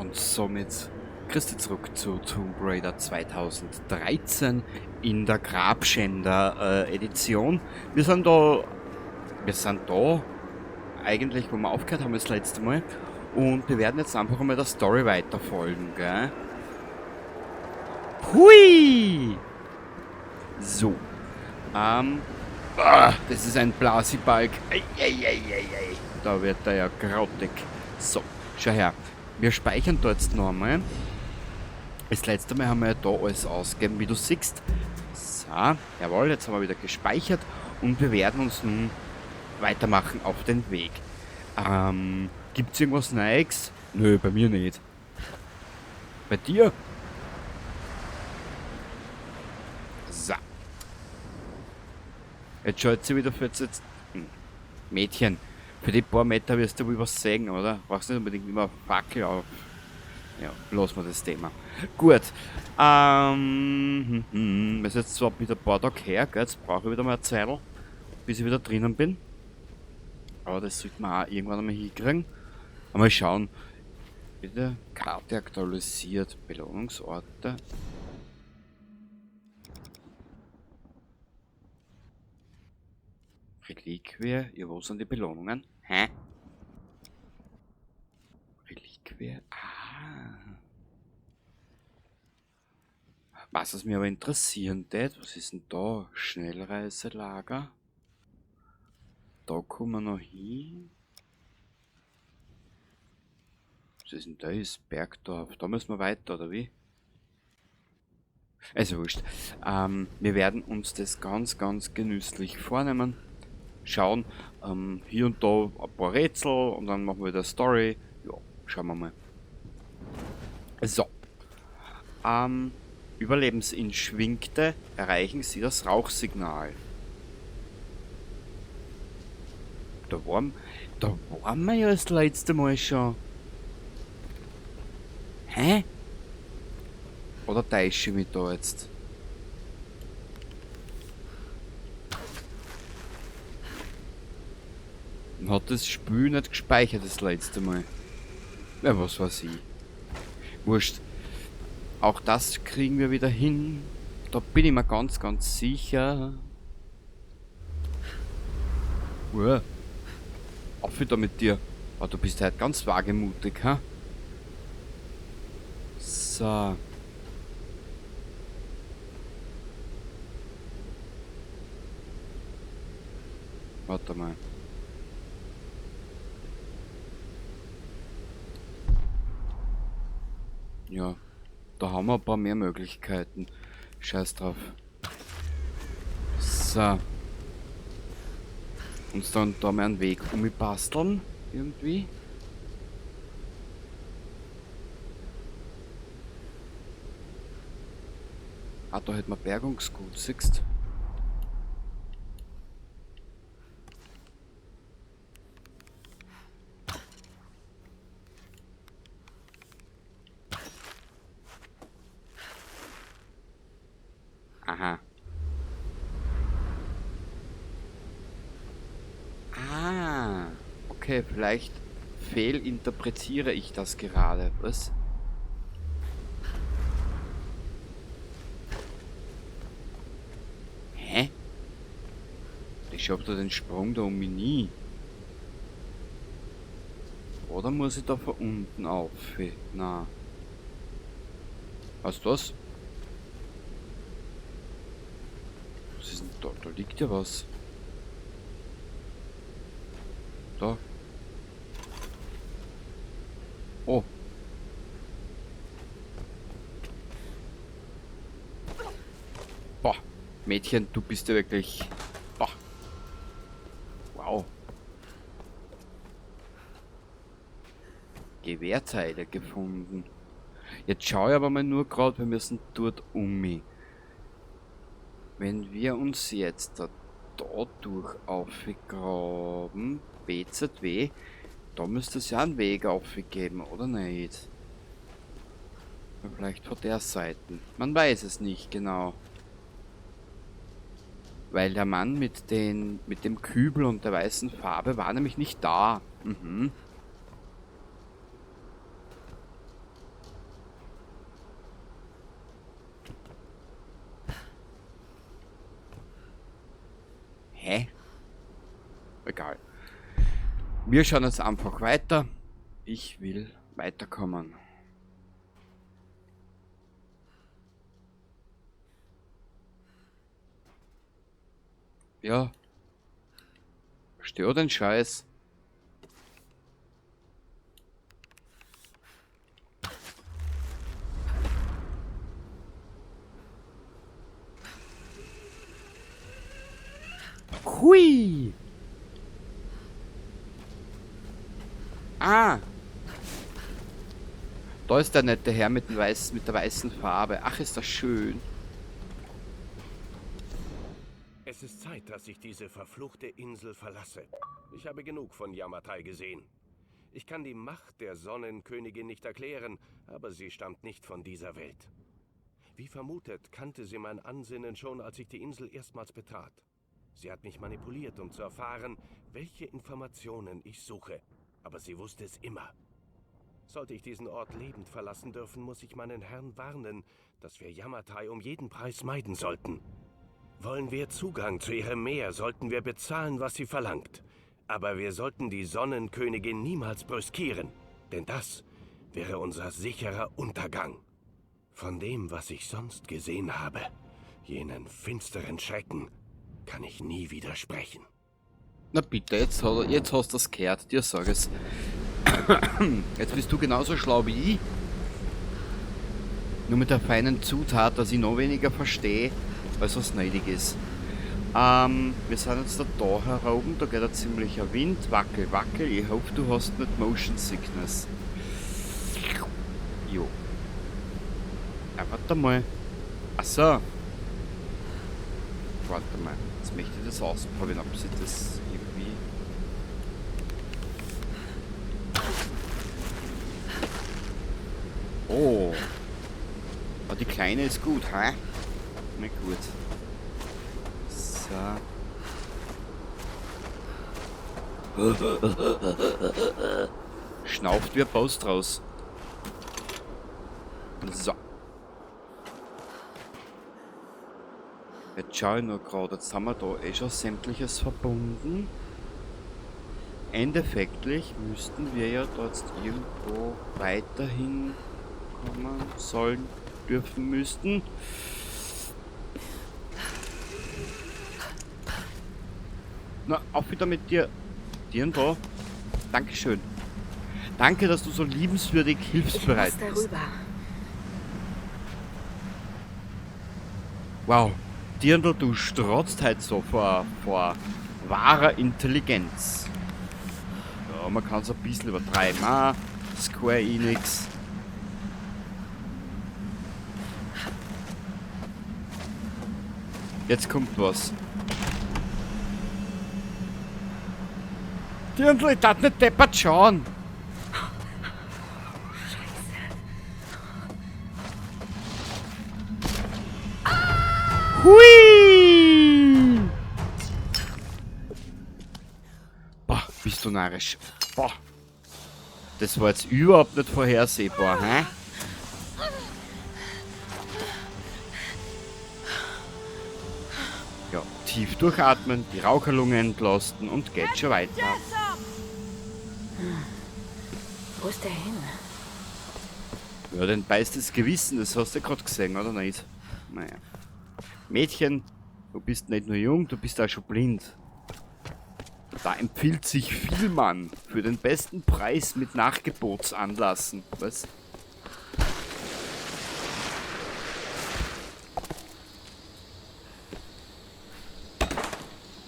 Und somit Christi zurück zu Tomb Raider 2013 in der Grabschänder Edition. Wir sind da eigentlich, wo wir aufgehört haben das letzte Mal. Und wir werden jetzt einfach einmal der Story weiterfolgen, gell? Hui! So. Das ist ein Blasibalg. Ei, ei, ei, ei, ei. Da wird er ja grottig. So, schau her. Wir speichern da jetzt noch einmal. Das letzte Mal haben wir ja da alles ausgegeben, wie du siehst. So, jawohl, jetzt haben wir wieder gespeichert. Und wir werden uns nun weitermachen auf den Weg. Gibt's irgendwas Neues? Nö, bei mir nicht. Bei dir? So. Jetzt schaut sie wieder für jetzt. Mädchen, für die paar Meter wirst du wohl was sehen, oder? Brauchst nicht unbedingt immer eine Fackel auf. Ja, lassen wir das Thema. Gut. Es ist jetzt zwar wieder ein paar Tage her, gell? Jetzt brauche ich wieder mal eine Zeit, bis ich wieder drinnen bin. Aber das sollte man auch irgendwann einmal hinkriegen. Mal schauen. Bitte Karte aktualisiert. Belohnungsorte. Reliquie. Ja, wo sind die Belohnungen? Hä? Reliquie? Ah. Was es mir aber interessieren tät, was ist denn da? Schnellreiselager? Da kommen wir noch hin. Was ist denn das? Bergdorf. Da müssen wir weiter, oder wie? Also wurscht. Wir werden uns das ganz, ganz genüsslich vornehmen. Schauen. Hier und da ein paar Rätsel und dann machen wir wieder Story. Ja, schauen wir mal. So. Überlebensinstinkte erreichen Sie das Rauchsignal. Da waren wir ja das letzte Mal schon. Hä? Oder täusche ich mich da jetzt? Dann hat das Spiel nicht gespeichert das letzte Mal. Ja, was weiß ich. Wurscht. Auch das kriegen wir wieder hin. Da bin ich mir ganz, ganz sicher. Uah. Auf wieder mit dir. Oh, du bist halt ganz wagemutig, ha? So. Warte mal. Ja, da haben wir ein paar mehr Möglichkeiten. Scheiß drauf. So. Uns dann da mal einen Weg umbasteln, irgendwie. Ah, da hätten wir Bergungsgut, siehst du? Aha. Ah, okay, vielleicht fehlinterpretiere ich das gerade. Was? Hä? Ich hab da den Sprung da um mich nie. Oder muss ich da von unten auf? Na. Weißt du was? Was ist denn da? Da liegt ja was. Da. Oh. Boah. Mädchen, du bist ja wirklich... Boah. Wow. Gewehrteile gefunden. Jetzt schaue ich aber mal nur grad, wir müssen dort um mich. Wenn wir uns jetzt da durch aufgraben, BZW, da müsste es ja einen Weg aufgeben, oder nicht? Vielleicht von der Seite. Man weiß es nicht genau. Weil der Mann mit dem Kübel und der weißen Farbe war nämlich nicht da. Mhm. Egal. Wir schauen jetzt einfach weiter. Ich will weiterkommen. Ja. Versteh den Scheiß. Hui! Ah! Da ist der nette Herr mit dem weißen, mit der weißen Farbe. Ach, ist das schön. Es ist Zeit, dass ich diese verfluchte Insel verlasse. Ich habe genug von Yamatai gesehen. Ich kann die Macht der Sonnenkönigin nicht erklären, aber sie stammt nicht von dieser Welt. Wie vermutet, kannte sie mein Ansinnen schon, als ich die Insel erstmals betrat. Sie hat mich manipuliert, um zu erfahren, welche Informationen ich suche. Aber sie wusste es immer. Sollte ich diesen Ort lebend verlassen dürfen, muss ich meinen Herrn warnen, dass wir Yamatai um jeden Preis meiden sollten. Wollen wir Zugang zu ihrem Meer, sollten wir bezahlen, was sie verlangt. Aber wir sollten die Sonnenkönigin niemals brüskieren, denn das wäre unser sicherer Untergang. Von dem, was ich sonst gesehen habe, jenen finsteren Schrecken, kann ich nie widersprechen. Na bitte, jetzt hast du das gehört, dir sag es. Jetzt bist du genauso schlau wie ich. Nur mit der feinen Zutat, dass ich noch weniger verstehe, als was nötig ist. Wir sind jetzt da heroben, da geht ein ziemlicher Wind. Wackel, wackel. Ich hoffe, du hast nicht Motion Sickness. Jo. Ja, warte mal. Achso. Warte mal. Jetzt möchte ich das ausprobieren, ob sich das irgendwie... Oh. Aber die Kleine ist gut, hä? Na gut. So. Schnauft wie ein Post raus. So. Jetzt schaue ich nur gerade, jetzt haben wir da eh schon sämtliches verbunden. Endeffektlich müssten wir ja da jetzt irgendwo weiterhin kommen sollen, dürfen, müssten. Na, auf wieder mit dir. Dirndl. Dankeschön. Danke, dass du so liebenswürdig hilfsbereit Ich muss bist. darüber. Wow. Dirndl, du strotzt halt so vor wahrer Intelligenz. Ja, man kann's ein bisschen übertreiben. Ah, Square Enix. Jetzt kommt was. Dirndl, ich darf nicht deppert schauen. Hui! Boah, bist du narrisch. Boah. Das war jetzt überhaupt nicht vorhersehbar, hä? Ja, tief durchatmen, die Raucherlunge entlasten und geht schon weiter. Wo ist der hin? Ja, den beißt das Gewissen, das hast du ja gerade gesehen, oder nicht? Naja. Mädchen, du bist nicht nur jung, du bist auch schon blind. Da empfiehlt sich Vielmann für den besten Preis mit Nachgebotsanlassen. Was?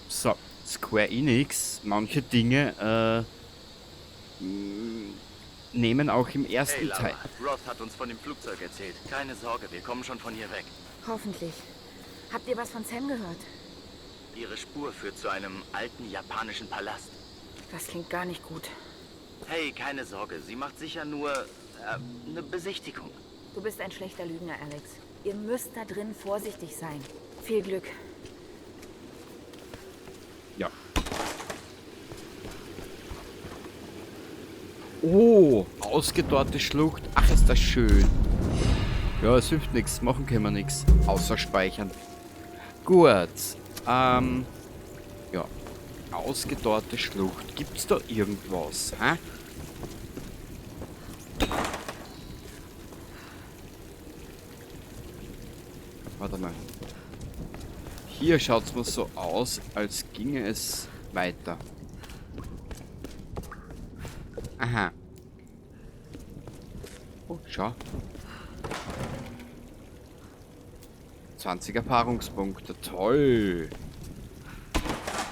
So, Square Enix, manche Dinge nehmen auch im ersten Hey, Lara. Teil. Roth hat uns von dem Flugzeug erzählt. Keine Sorge, wir kommen schon von hier weg. Hoffentlich. Habt ihr was von Sam gehört? Ihre Spur führt zu einem alten japanischen Palast. Das klingt gar nicht gut. Hey, keine Sorge, sie macht sicher nur eine Besichtigung. Du bist ein schlechter Lügner, Alex. Ihr müsst da drin vorsichtig sein. Viel Glück. Ja. Oh, ausgedorrte Schlucht. Ach, ist das schön. Ja, es hilft nichts. Machen können wir nichts. Außer speichern. Gut. Ja. Ausgedorrte Schlucht. Gibt's da irgendwas? Hä? Warte mal. Hier schaut's mir so aus, als ginge es weiter. Aha. Oh, schau. 20 Erfahrungspunkte. Toll.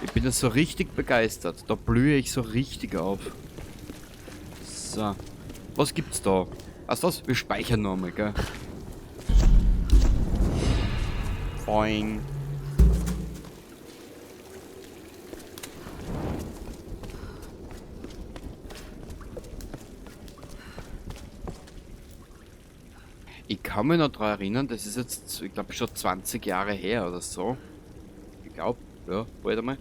Ich bin da so richtig begeistert. Da blühe ich so richtig auf. So. Was gibt's da? Ach, das? Wir speichern nochmal, gell? Boing. Ich kann mich noch daran erinnern, das ist jetzt, ich glaub, schon 20 Jahre her oder so. Ich glaub, ja, bald einmal.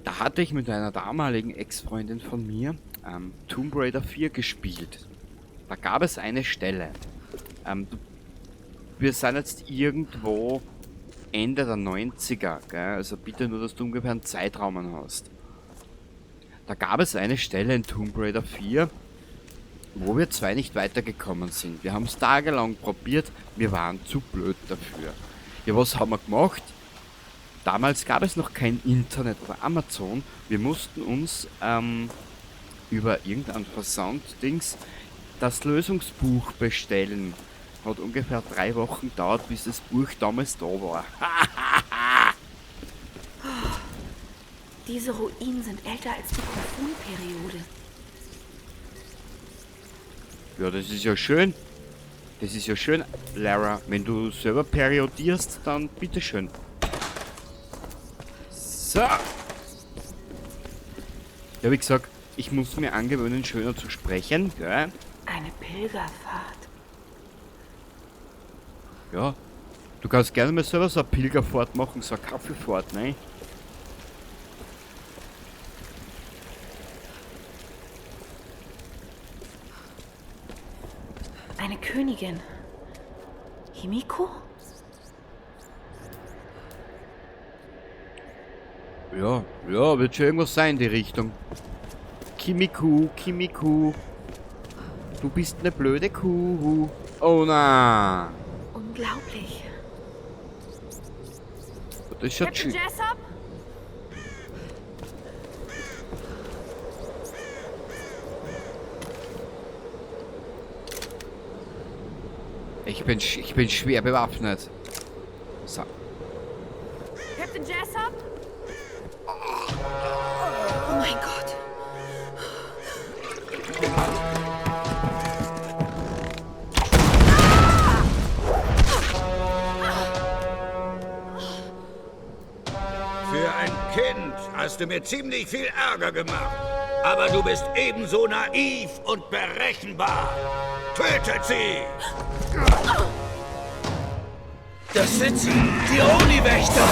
Da hatte ich mit einer damaligen Ex-Freundin von mir Tomb Raider 4 gespielt. Da gab es eine Stelle. Wir sind jetzt irgendwo Ende der 90er, gell? Also bitte nur, dass du ungefähr einen Zeitraum hast. Da gab es eine Stelle in Tomb Raider 4, wo wir zwei nicht weitergekommen sind. Wir haben's tagelang probiert, wir waren zu blöd dafür. Ja, was haben wir gemacht? Damals gab es noch kein Internet oder Amazon. Wir mussten uns über irgendein Versanddings das Lösungsbuch bestellen. Hat ungefähr 3 Wochen gedauert, bis das Buch damals da war. Diese Ruinen sind älter als die Kofun-Periode. Ja, das ist ja schön. Das ist ja schön, Lara. Wenn du selber periodierst, dann bitteschön. So. Ja, wie gesagt, ich muss mir angewöhnen, schöner zu sprechen, gell? Eine Pilgerfahrt. Ja, du kannst gerne mal selber so eine Pilgerfahrt machen, so eine Kaffeefahrt, ne? Eine Königin. Himiko? Ja, ja, wird schon irgendwas sein in die Richtung. Kimiko, Kimiko. Du bist eine blöde Kuh. Oh na. Unglaublich. Das ist schon Captain schön. Jessop? Ich bin schwer bewaffnet. So. Captain Jessop? Oh mein Gott. Für ein Kind hast du mir ziemlich viel Ärger gemacht. Aber du bist ebenso naiv und berechenbar. Tötet sie! Das sind sie, die Oni-Wächter!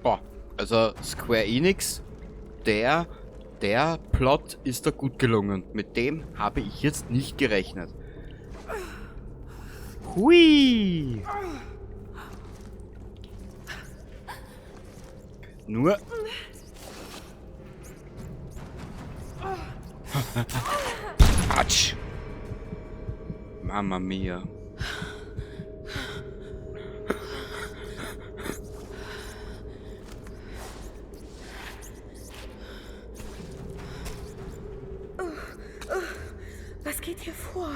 Boah, also Square Enix, der Plot ist da gut gelungen. Mit dem habe ich jetzt nicht gerechnet. Hui! Nur... Atsch! Mamma mia. Was geht hier vor?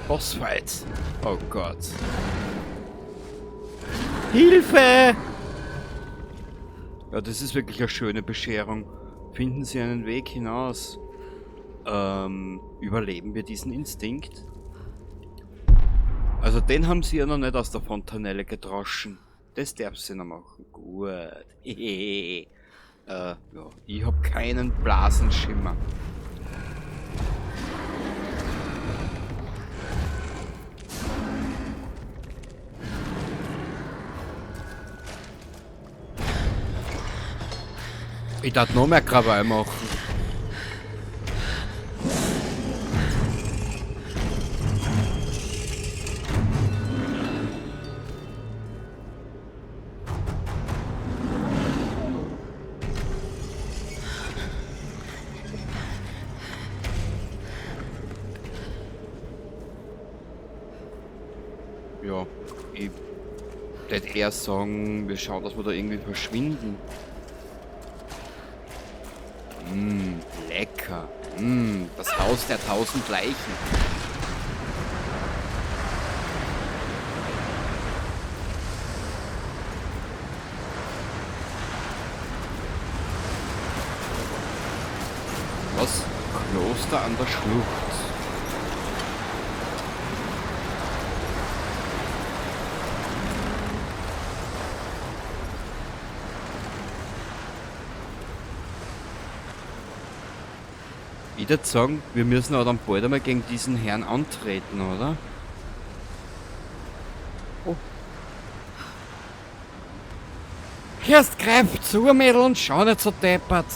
Bossfight. Oh Gott. Hilfe! Ja, das ist wirklich eine schöne Bescherung. Finden Sie einen Weg hinaus. Überleben wir diesen Instinkt? Also den haben sie ja noch nicht aus der Fontanelle gedroschen. Das darf sie noch machen. Gut. Ja, ich hab keinen Blasenschimmer. Ich darf noch mehr Krawall machen. Ja, ich würde eher sagen, wir schauen, dass wir da irgendwie verschwinden. Lecker. Das Haus der 1000 Leichen. Was? Kloster an der Schlucht. Ich würde sagen, wir müssen aber dann bald einmal gegen diesen Herrn antreten, oder? Oh. Erst greif zu, Mädel, und schau nicht so deppert.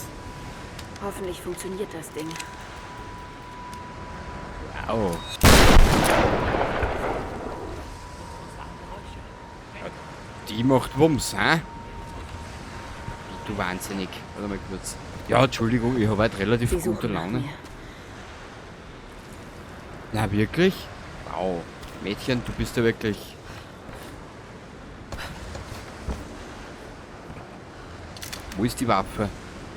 Hoffentlich funktioniert das Ding. Wow. Ja, die macht Wumms, hä? Du wahnsinnig. Warte mal kurz. Ja, Entschuldigung, ich habe heute relativ gute Laune. Na, wirklich? Wow. Mädchen, du bist ja wirklich... Wo ist die Waffe?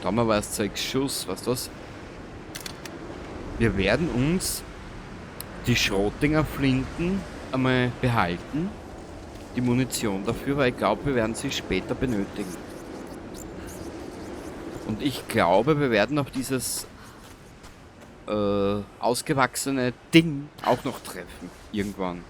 Da haben wir was, 6 Schuss, was ist das? Wir werden uns die Schrottinger Flinten einmal behalten. Die Munition dafür, weil ich glaube, wir werden sie später benötigen. Und ich glaube, wir werden auf dieses ausgewachsene Ding auch noch treffen. Irgendwann.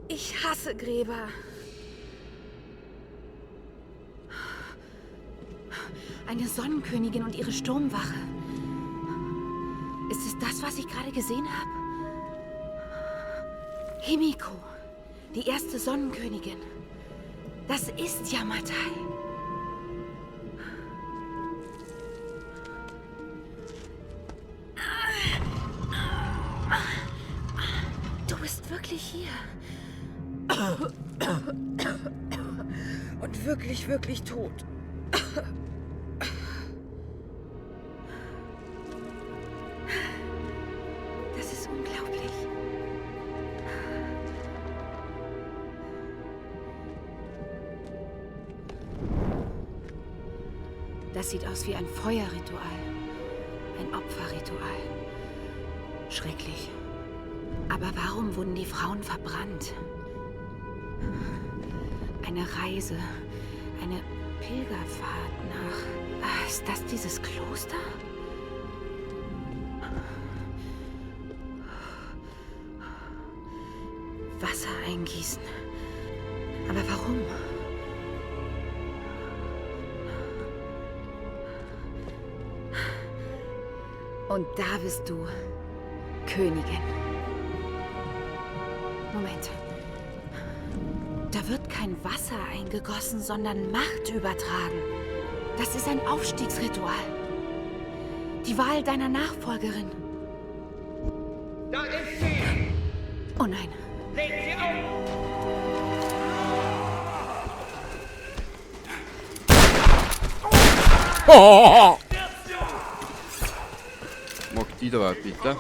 Ich hasse Gräber. Eine Sonnenkönigin und ihre Sturmwache. Ist es das, was ich gerade gesehen habe? Himiko, die erste Sonnenkönigin. Das ist Yamatai. Du bist wirklich hier. Und wirklich, wirklich tot. Das ist unglaublich. Das sieht aus wie ein Feuerritual. Ein Opferritual. Schrecklich. Aber warum wurden die Frauen verbrannt? Eine Reise, eine Pilgerfahrt nach... Ist das dieses Kloster? Wasser eingießen. Aber warum? Und da bist du Königin. Moment. Da wird kein Wasser eingegossen, sondern Macht übertragen. Das ist ein Aufstiegsritual. Die Wahl deiner Nachfolgerin. Da ist sie! Oh nein. Legt sie auf! Oh! Mag die da bitte.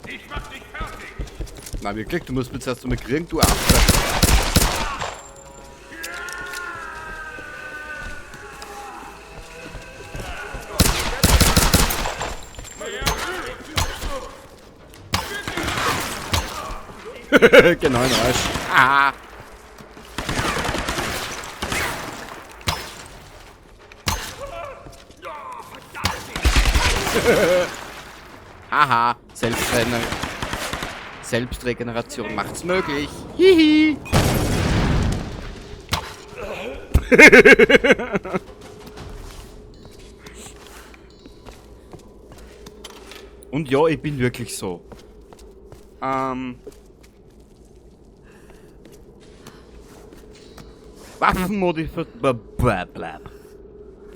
Ich mach dich fertig. Na wirklich, du musst mich zuerst einmal kriegen, du Affe. Genau, in Arsch. Ah. Haha, Selbstregeneration macht's möglich. Hihi. Und ja, ich bin wirklich so. Waffenmodifi-, bla bla.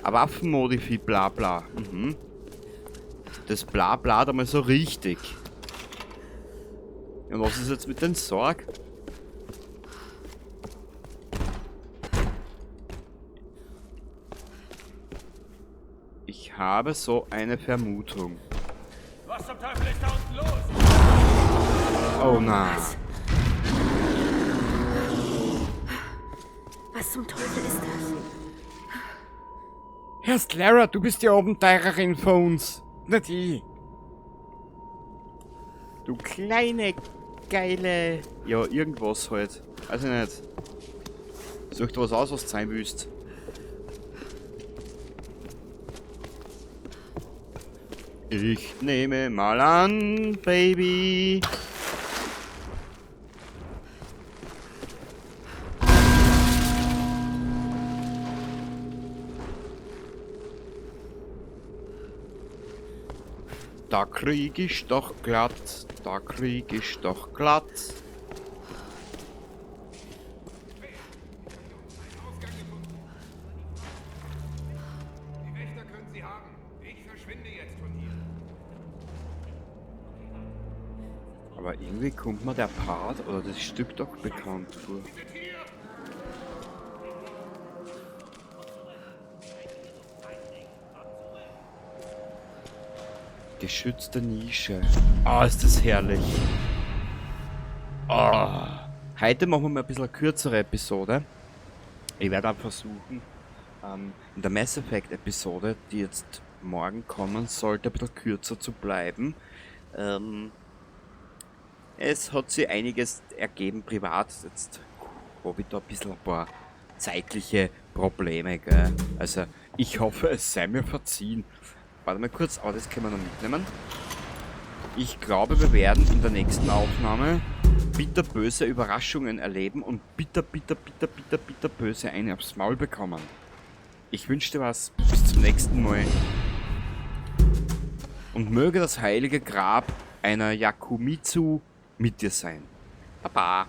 Waffenmodifi bla bla. Mhm. Das bla bla da mal so richtig. Und was ist jetzt mit den Sorg? Ich habe so eine Vermutung. Was zum Teufel ist da unten los? Oh nein. Was? Was zum Teufel ist das? Herr Clara, du bist die Abenteurerin von uns. Nicht ich. Du kleine, geile... Ja, irgendwas halt. Weiß ich nicht. Such dir was aus, was du sein willst. Ich nehme mal an, Baby. Da krieg ich doch glatt, da krieg ich doch glatt. Die Wächter können sie haben. Ich verschwinde jetzt von hier. Aber irgendwie kommt mir der Part oder das Stück doch bekannt vor. Geschützte Nische. Ah, ist das herrlich. Ah. Heute machen wir mal ein bisschen eine kürzere Episode. Ich werde auch versuchen, in der Mass Effect Episode, die jetzt morgen kommen sollte, ein bisschen kürzer zu bleiben. Es hat sich einiges ergeben privat. Jetzt hab ich da ein bisschen ein paar zeitliche Probleme, gell? Also, ich hoffe, es sei mir verziehen. Warte mal kurz, aber das können wir noch mitnehmen. Ich glaube, wir werden in der nächsten Aufnahme bitterböse Überraschungen erleben und bitter, bitter, bitter, bitter, bitter böse eine aufs Maul bekommen. Ich wünsche dir was. Bis zum nächsten Mal. Und möge das heilige Grab einer Yakumitsu mit dir sein. Baba.